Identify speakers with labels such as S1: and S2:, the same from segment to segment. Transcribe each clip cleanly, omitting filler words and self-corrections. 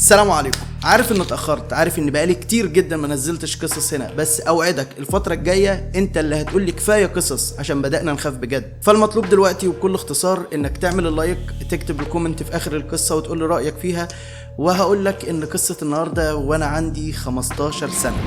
S1: السلام عليكم. عارف ان اتاخرت، عارف ان بقالي كتير جدا ما نزلتش قصص هنا، بس اوعدك الفترة الجاية انت اللي هتقولي كفاية قصص عشان بدانا نخاف بجد. فالمطلوب دلوقتي وبكل اختصار انك تعمل ال like، تكتب ال comment في اخر القصة وتقول لي رايك فيها، وهقول لك ان قصة النهارده وانا عندي 15 سنة.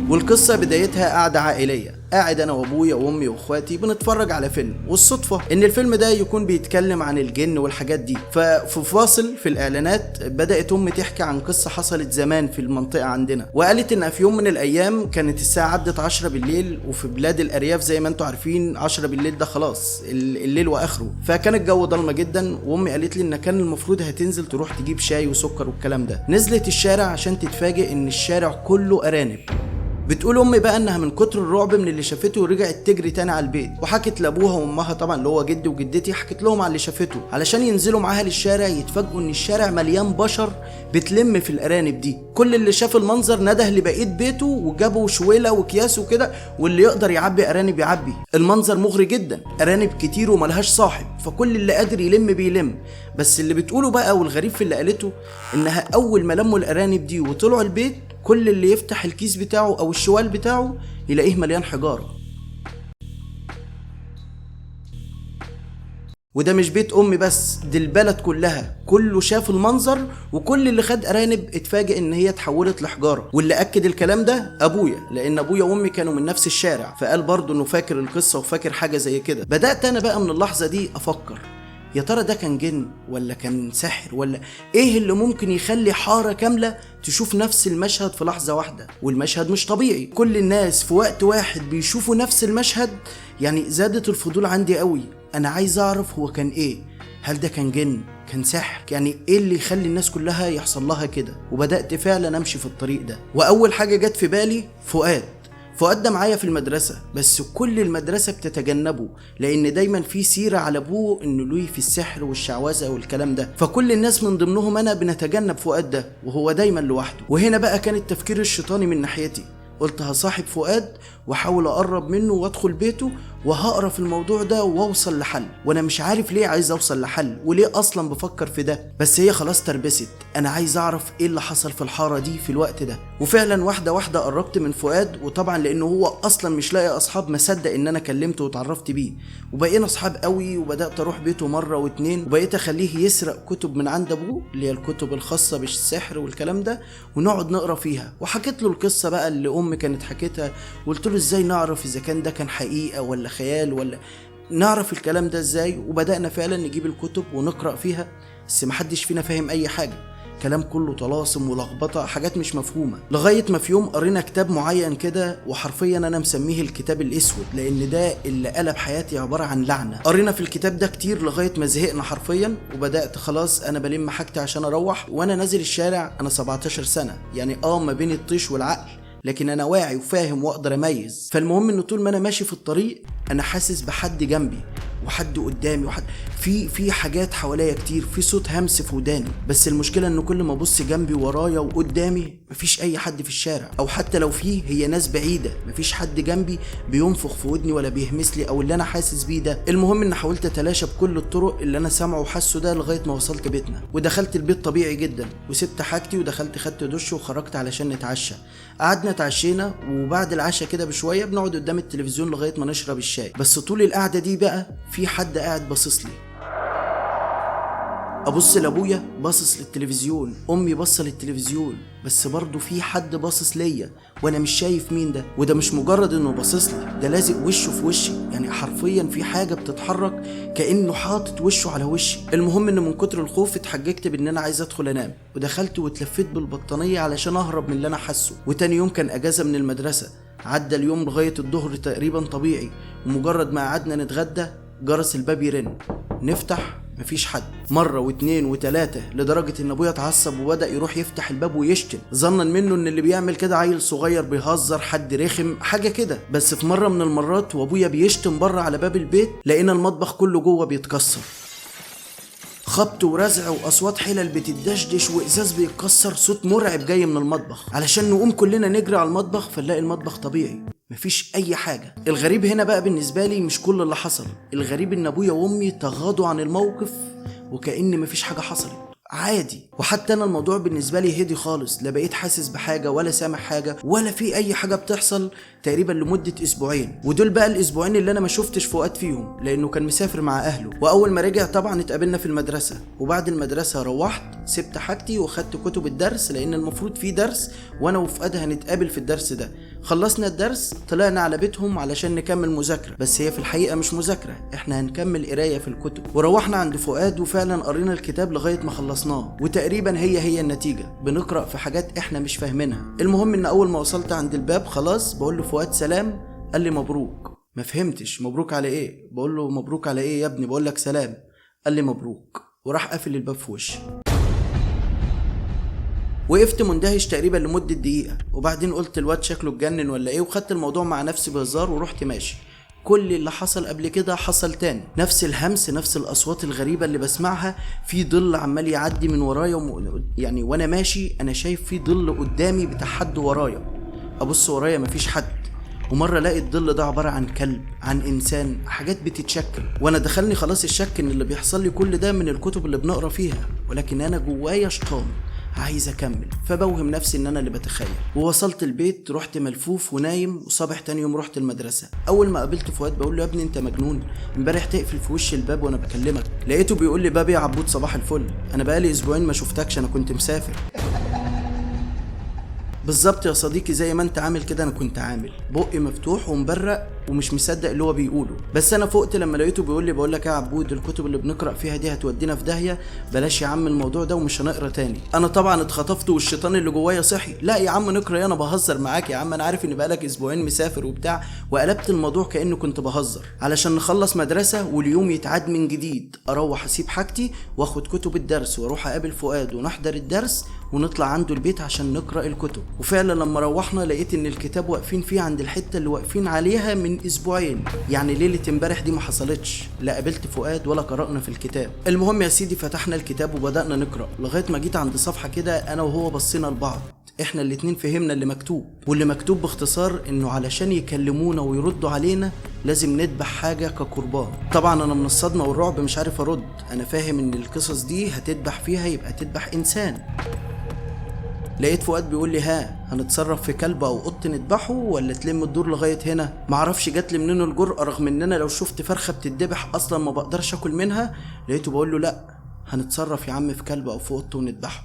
S1: والقصة بدايتها قعدة عائلية، قاعد أنا وأبويا وأمي وأخواتي بنتفرج على فيلم، والصدفة إن الفيلم ده يكون بيتكلم عن الجن والحاجات دي. ففي فاصل في الإعلانات بدأت أمي تحكي عن قصة حصلت زمان في المنطقة عندنا، وقالت إن في يوم من الأيام كانت الساعة عدت 10 بالليل، وفي بلاد الأرياف زي ما أنتوا عارفين 10 بالليل ده خلاص الليل وآخره، فكان الجو ضلمة جدا. وأمي قالت لي إن كان المفروض هتنزل تروح تجيب شاي وسكر والكلام ده. نزلت الشارع عشان تتفاجئ إن الشارع كله أرانب. بتقول امي بقى انها من كتر الرعب من اللي شافته رجعت تجري تاني على البيت، وحكت لابوها وامها طبعا اللي هو جدي وجدتي، حكت لهم على اللي شافته علشان ينزلوا معاها للشارع. يتفاجئوا ان الشارع مليان بشر بتلم في الارانب دي. كل اللي شاف المنظر نده لبقية بيته وجابوا شويله واكياس وكده، واللي يقدر يعبي ارانب يعبي. المنظر مغري جدا، ارانب كتير وملهاش صاحب، فكل اللي قادر يلم بيلم. بس اللي بتقوله بقى والغريب في اللي قالته انها اول ما لموا الارانب دي وطلعوا البيت، كل اللي يفتح الكيس بتاعه او الشوال بتاعه يلاقيه مليان حجارة. وده مش بيت امي بس، دي البلد كلها، كله شاف المنظر، وكل اللي خد ارانب اتفاجئ ان هي اتحولت لحجاره. واللي اكد الكلام ده ابويا، لان ابويا وامي كانوا من نفس الشارع، فقال برضه انه فاكر القصة وفاكر حاجة زي كده. بدات انا بقى من اللحظة دي افكر، يا ترى ده كان جن ولا كان سحر ولا ايه اللي ممكن يخلي حارة كاملة تشوف نفس المشهد في لحظة واحدة؟ والمشهد مش طبيعي، كل الناس في وقت واحد بيشوفوا نفس المشهد. يعني زادت الفضول عندي قوي، انا عايز اعرف هو كان ايه، هل ده كان جن، كان سحر، يعني ايه اللي يخلي الناس كلها يحصل لها كده؟ وبدأت فعلا امشي في الطريق ده. واول حاجة جت في بالي فؤاد. فؤاد ده معايا في المدرسة، بس كل المدرسة بتتجنبه لأن دايما في سيرة على أبوه إنه ليه في السحر والشعوذة والكلام ده، فكل الناس من ضمنهم أنا بنتجنب فؤاد ده، وهو دايما لوحده. وهنا بقى كان التفكير الشيطاني من ناحيتي، قلت هصاحب فؤاد واحاول اقرب منه وادخل بيته وهقرا في الموضوع ده واوصل لحل. وانا مش عارف ليه عايز اوصل لحل وليه اصلا بفكر في ده، بس هي خلاص تربست، انا عايز اعرف ايه اللي حصل في الحارة دي في الوقت ده. وفعلا واحدة واحدة قربت من فؤاد، وطبعا لانه هو اصلا مش لاقي اصحاب ما صدق ان انا كلمته واتعرفت بيه، وبقينا اصحاب قوي. وبدات اروح بيته مرة واتنين، وبقيت اخليه يسرق كتب من عند ابوه اللي هي الكتب الخاصة بالسحر والكلام ده، ونقعد نقرا فيها. وحكيت له القصة بقى اللي امي كانت حكيتها، وقلت له ازاي نعرف اذا كان ده كان حقيقة ولا خيال، ولا نعرف الكلام ده ازاي. وبدأنا فعلا نجيب الكتب ونقرأ فيها، بس محدش فينا فاهم اي حاجة، كلام كله طلاسم ولخبطة، حاجات مش مفهومة. لغاية ما في يوم قرينا كتاب معين كده، وحرفيا انا مسميه الكتاب الاسود لان ده اللي قلب حياتي عبارة عن لعنة. قرينا في الكتاب ده كتير لغاية ما زهقنا حرفيا، وبدأت خلاص انا بلم حاجتي عشان اروح. وانا نازل الشارع انا 17 سنة، يعني ما بين الطيش والعقل، لكن انا واعي وفاهم واقدر اميز. فالمهم ان طول ما انا ماشي في الطريق انا حاسس بحد جنبي وحد قدامي وحد في حاجات حواليا كتير، في صوت همس في وداني. بس المشكلة ان كل ما ابص جنبي ورايا وقدامي مفيش اي حد في الشارع، او حتى لو فيه هي ناس بعيدة، مفيش حد جنبي بينفخ في ودني ولا بيهمس لي او اللي انا حاسس بيه ده. المهم ان حاولت اتلاشى بكل الطرق اللي انا سامعه وحاسه ده لغاية ما وصلت بيتنا، ودخلت البيت طبيعي جدا، وسبت حاجتي ودخلت خدت دش وخرجت علشان نتعشى. قعدنا اتعشينا، وبعد العشاء كده بشوية بنقعد قدام التلفزيون لغاية ما نشرب الشاي. بس طول القعدة دي بقى في حد قاعد باصص لي، ابص لابويا باصص للتلفزيون، امي باصة للتلفزيون، بس برضه في حد باصص ليا وانا مش شايف مين ده. وده مش مجرد انه باصص لي، ده لازق وشه في وشي، يعني حرفيا في حاجة بتتحرك كانه حاطط وشه على وشي. المهم ان من كتر الخوف اتحججت بان انا عايز ادخل انام، ودخلت واتلفيت بالبطانيه علشان اهرب من اللي انا حاسه. وتاني يوم كان اجازه من المدرسة، عدى اليوم لغاية الظهر تقريبا طبيعي، ومجرد ما قعدنا نتغدى جرس الباب يرن، نفتح مفيش حد، مرة واتنين وتلاتة، لدرجة ان ابويا اتعصب وبدأ يروح يفتح الباب ويشتم، ظنا منه ان اللي بيعمل كده عيل صغير بيهزر، حد رخم، حاجة كده. بس في مرة من المرات وابويا بيشتم بره على باب البيت، لقينا المطبخ كله جوه بيتكسر. خبط ورزع واصوات حلل بتدشدش وازاز بيتكسر، صوت مرعب جاي من المطبخ. علشان نقوم كلنا نجري على المطبخ فنلاقي المطبخ طبيعي، مفيش اي حاجة. الغريب هنا بقى بالنسبة لي مش كل اللي حصل، الغريب ان ابويا وامي تغاضوا عن الموقف وكأن مفيش حاجة حصلت، عادي. وحتى انا الموضوع بالنسبة لي هدي خالص، لا بقيت حاسس بحاجة ولا سامع حاجة ولا في اي حاجة بتحصل تقريبا لمدة اسبوعين. ودول بقى الاسبوعين اللي انا ما شفتش فؤاد فيهم، لانه كان مسافر مع اهله. واول ما رجع طبعا اتقابلنا في المدرسة، وبعد المدرسة روحت سبت حاجتي وخدت كتب الدرس، لان المفروض في درس وانا وفؤاد هنتقابل في الدرس ده. خلصنا الدرس طلعنا على بيتهم علشان نكمل مذاكرة، بس هي في الحقيقة مش مذاكرة، احنا هنكمل قرايه في الكتب. وروحنا عند فؤاد وفعلا قرينا الكتاب لغاية ما خلصناه، وتقريبا هي النتيجة، بنقرا في حاجات احنا مش فاهمينها. المهم ان اول ما وصلت عند الباب خلاص بقول له فؤاد سلام، قال لي مبروك. ما فهمتش مبروك على ايه، بقول له مبروك على ايه يا ابني، بقول لك سلام. قال لي مبروك، وراح قافل الباب في وشي. وقفت مندهش تقريبا لمدة دقيقة، وبعدين قلت الواد شكله اتجنن ولا ايه، وخدت الموضوع مع نفسي بهزار ورحت ماشي. كل اللي حصل قبل كده حصل تاني، نفس الهمس، نفس الاصوات الغريبة اللي بسمعها، في ظل عمال يعدي من ورايا يعني وانا ماشي انا شايف في ظل قدامي بتاع حد ورايا، ابص ورايا مفيش حد. ومرة الاقي الظل ده عبارة عن كلب، عن انسان، حاجات بتتشكل. وانا دخلني خلاص الشك ان اللي بيحصل لي كل ده من الكتب اللي بنقرا فيها، ولكن انا جوايا شيطان عايز اكمل، فبوهم نفسي ان انا اللي بتخيل. ووصلت البيت رحت ملفوف ونايم، وصبح تاني يوم رحت المدرسة. اول ما قابلت فؤاد بقول له يا ابني انت مجنون، امبارح تقفل في وش الباب وانا بكلمك. لقيته بيقول لي بابي يا عبود صباح الفل، انا بقالي اسبوعين ما شفتكش، انا كنت مسافر. بالظبط يا صديقي زي ما انت عامل كده انا كنت عامل، بقي مفتوح ومبرق ومش مصدق اللي هو بيقوله. بس انا فقت لما لقيته بيقول لي بقول لك يا عبود الكتب اللي بنقرا فيها دي هتودينا في داهية، بلاش يا عم الموضوع ده ومش هنقرا تاني. انا طبعا اتخطفت والشيطان اللي جوايا صحي، لا يا عم نقرا، انا بهزر معاك يا عم، انا عارف ان بقالك اسبوعين مسافر وبتاع. وقلبت الموضوع كانه كنت بهزر علشان نخلص مدرسه واليوم يتعاد من جديد. اروح اسيب حاجتي واخد كتب الدرس واروح اقابل فؤاد ونحضر الدرس ونطلع عنده البيت عشان نقرا الكتب. وفعلا لما روحنا لقيت ان الكتاب واقفين فيه عند الحتة اللي واقفين عليها من اسبوعين، يعني ليلة امبارح دي ما حصلتش، لا قابلت فؤاد ولا قرانا في الكتاب. المهم يا سيدي فتحنا الكتاب وبدانا نقرا لغاية ما جيت عند صفحة كده انا وهو بصينا لبعض، احنا الاتنين فهمنا اللي مكتوب. واللي مكتوب باختصار انه علشان يكلمونا ويردوا علينا لازم نذبح حاجة كقربان. طبعا انا من الصدمة والرعب مش عارف ارد، انا فاهم ان القصص دي هتذبح فيها يبقى تذبح انسان. لقيت فؤاد بيقول لي ها هنتصرف في كلب او قط نذبحه ولا تلم الدور لغاية هنا؟ معرفش جات لي منين الجرأة، رغم ان انا لو شفت فرخة بتتذبح اصلا ما بقدرش اكل منها. لقيته بقول له لا هنتصرف يا عم في كلب او في قط ونذبحه.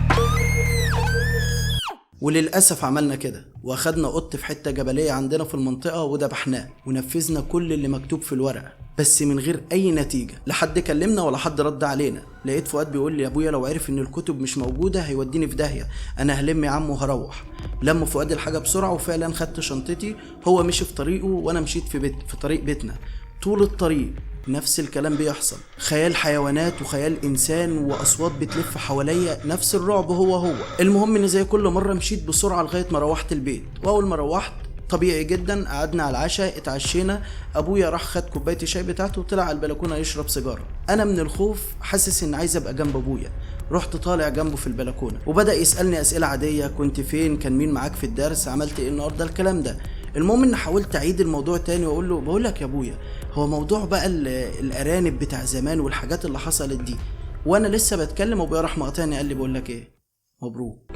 S1: وللأسف عملنا كده، واخدنا قط في حتة جبلية عندنا في المنطقة وذبحناه، ونفذنا كل اللي مكتوب في الورقة بس من غير أي نتيجة، لا حد كلمنا ولا حد رد علينا. لقيت فؤاد بيقول لي يا أبويا لو عرف إن الكتب مش موجودة هيوديني في داهية، أنا هلم يا عم وهروح. لم فؤاد الحاجة بسرعة وفعلا خدت شنطتي، هو مشي في طريقه وأنا مشيت في طريق بيتنا. طول الطريق نفس الكلام بيحصل، خيال حيوانات وخيال انسان واصوات بتلف حواليا، نفس الرعب هو هو. المهم ان زي كل مرة مشيت بسرعة لغاية ما روحت البيت. واول ما روحت طبيعي جدا قعدنا على العشاء اتعشينا، ابويا راح خد كوباية الشاي بتاعته وطلع على البلكونه يشرب سيجارة. انا من الخوف حاسس ان عايز ابقى جنب ابويا، رحت طالع جنبه في البلكونه وبدا يسالني اسئلة عادية، كنت فين، كان مين معاك في الدرس، عملت ايه النهارده، الكلام ده. المهم ان حاولت اعيد الموضوع تاني واقول له بقول لك يا ابويا هو موضوع بقى الارانب بتاع زمان والحاجات اللي حصلت دي. وانا لسه بتكلم ابويا راح مقاطعني قال لي بقول لك ايه مبروك.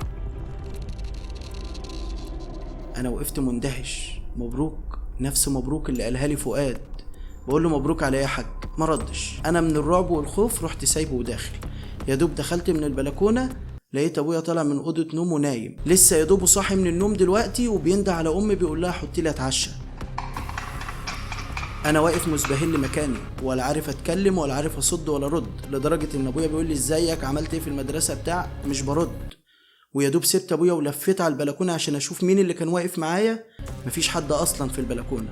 S1: انا وقفت مندهش، مبروك؟ نفس مبروك اللي قالها لي فؤاد. بقول له مبروك على ايه يا حاج؟ ما ردش. انا من الرعب والخوف رحت سايبه وداخل. يا دوب دخلت من البلكونه لقيت ابويا طالع من اوضة نومه نايم، لسه يا دوب صاحي من النوم دلوقتي، وبينده على امي بيقول لها حطي لي اتعشى. انا واقف مزبهل مكاني، ولا عارف اتكلم ولا عارف اصد ولا ارد، لدرجة ان ابويا بيقول لي ازيك عملت ايه في المدرسة بتاع، مش برد. ويا دوب سبت ابويا ولفيت على البلكونه عشان اشوف مين اللي كان واقف معايا، مفيش حد اصلا في البلكونه.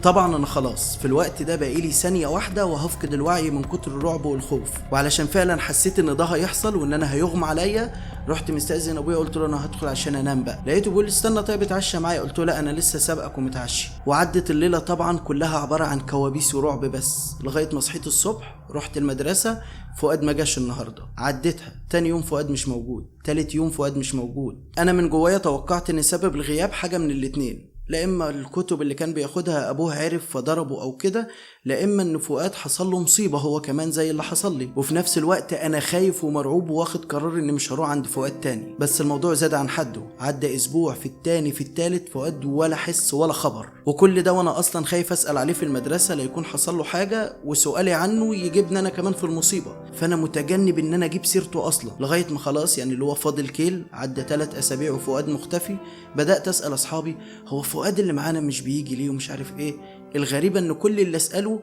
S1: طبعا انا خلاص في الوقت ده بقالي ثانية واحدة وهفقد الوعي من كتر الرعب والخوف، وعلشان فعلا حسيت ان ده هيحصل وان انا هيغمى عليا، رحت مستأذن ابويا قلت له انا هدخل عشان انام بقى. لقيته بيقول لي استنى طيب اتعشى معايا، قلت له لا انا لسه سابقك ومتعشي. وعدت الليلة طبعا كلها عبارة عن كوابيس ورعب بس، لغاية ما صحيت الصبح رحت المدرسة، فؤاد ما جاش النهارده. عدتها تاني يوم فؤاد مش موجود، تالت يوم فؤاد مش موجود. انا من جوايا توقعت ان سبب الغياب حاجة من الاتنين، لا اما الكتب اللي كان بياخدها ابوه عرف فضربه او كده، لا اما ان فؤاد حصل له مصيبة هو كمان زي اللي حصل لي. وفي نفس الوقت انا خايف ومرعوب واخد قرار ان مش هروح عند فؤاد تاني. بس الموضوع زاد عن حده، عدى اسبوع في التاني في التالت، فؤاد ولا حس ولا خبر. وكل ده وانا اصلا خايف اسال عليه في المدرسة لا يكون حصل له حاجة وسؤالي عنه يجيبني انا كمان في المصيبة، فانا متجنب ان انا اجيب سيرته اصلا. لغاية ما خلاص يعني اللي هو فاضل كيل، عدى 3 اسابيع وفؤاد مختفي. بدات اسال اصحابي هو فؤاد اللي معانا مش بيجي ليه ومش عارف ايه. الغريبة ان كل اللي اسأله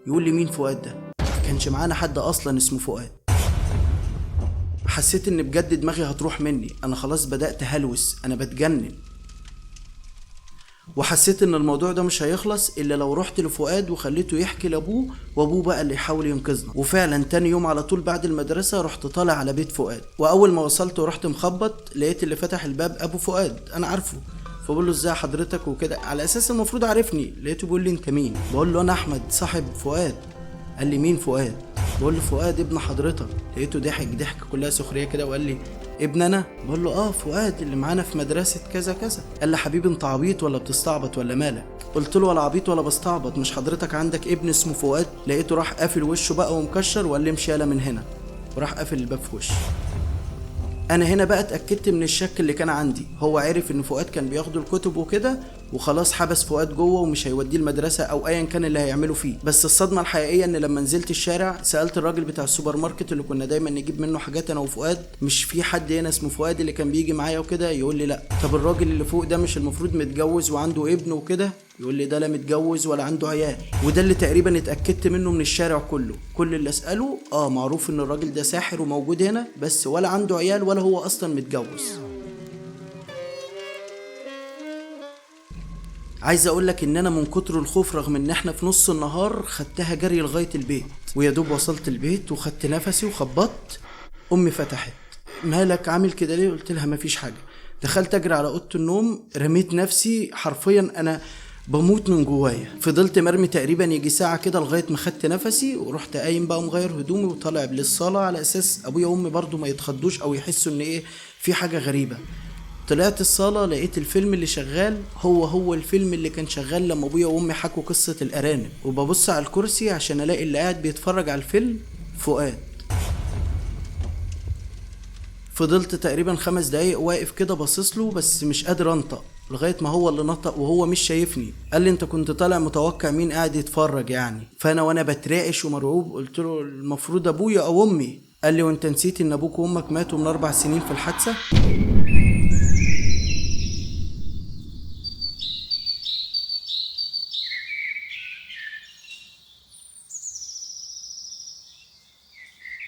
S1: يقول لي مين فؤاد ده، كانش معانا حد اصلا اسمه فؤاد. حسيت ان بجد دماغي هتروح مني، انا خلاص بدأت هلوس، انا بتجنن. وحسيت ان الموضوع ده مش هيخلص الا لو رحت لفؤاد وخليته يحكي لابوه، وابوه بقى اللي يحاول ينقذنا. وفعلا تاني يوم على طول بعد المدرسة رحت طالع على بيت فؤاد، واول ما وصلت ورحت مخبط لقيت اللي فتح الباب ابو فؤاد، انا عارفه. فبقول له ازاي حضرتك وكده، على اساس المفروض عارفني. لقيته بيقول لي انت مين؟ بقول له انا احمد صاحب فؤاد. قال لي مين فؤاد؟ بقول له فؤاد ابن حضرتك. لقيته ضحك ضحك كلها سخرية كده وقال لي ابن انا؟ بقول له اه فؤاد اللي معانا في مدرسه كذا كذا. قال لي حبيبي انت عبيط ولا بتستعبط ولا مالك؟ قلت له ولا عبيط ولا بستعبط، مش حضرتك عندك ابن اسمه فؤاد؟ لقيته راح قافل وشه بقى ومكشر وقال لي امشي يالا من هنا، وراح قافل الباب في وشه. انا هنا بقى اتاكدت من الشك اللي كان عندي، هو عرف ان فؤاد كان بياخد الكتب وكده، وخلاص حبس فؤاد جوه ومش هيوديه المدرسة او ايا كان اللي هيعمله فيه. بس الصدمة الحقيقية ان لما نزلت الشارع سالت الراجل بتاع السوبر ماركت اللي كنا دايما نجيب منه حاجات انا وفؤاد، مش في حد هنا اسمه فؤاد اللي كان بيجي معايا وكده؟ يقول لي لا. طب الراجل اللي فوق ده مش المفروض متجوز وعنده ابن وكده؟ يقول لي ده لا متجوز ولا عنده عيال. وده اللي تقريبا اتاكدت منه من الشارع كله، كل اللي اساله معروف ان الراجل ده ساحر وموجود هنا، بس ولا عنده عيال ولا هو اصلا متجوز. عايز اقولك ان انا من كتر الخوف رغم ان احنا في نص النهار خدتها جري لغاية البيت، ويا دوب وصلت البيت وخدت نفسي وخبطت، امي فتحت، مالك عامل كده ليه؟ قلت لها مفيش حاجة. دخلت اجري على اوضة النوم، رميت نفسي حرفيا انا بموت من جوايا. فضلت مرمي تقريبا يجي ساعة كده لغاية ما خدت نفسي، ورحت قايم بقى مغير هدومي وطالع للصاله على اساس ابويا وامي برضو ما يتخضوش او يحسوا ان ايه في حاجة غريبة. طلعت الصاله لقيت الفيلم اللي شغال هو الفيلم اللي كان شغال لما ابويا وامي حكوا قصة الارانب، وببص على الكرسي عشان الاقي اللي قاعد بيتفرج على الفيلم فؤاد. فضلت تقريبا 5 دقايق واقف كده باصص له بس مش قادر انطق، لغاية ما هو اللي نطق وهو مش شايفني. قال لي انت كنت طالع متوقع مين قاعد يتفرج يعني؟ فانا وانا بتراقش ومرعوب قلت له المفروض ابويا او امي. قال لي وانت نسيت ان ابوك وامك ماتوا من 4 سنين في الحادثة؟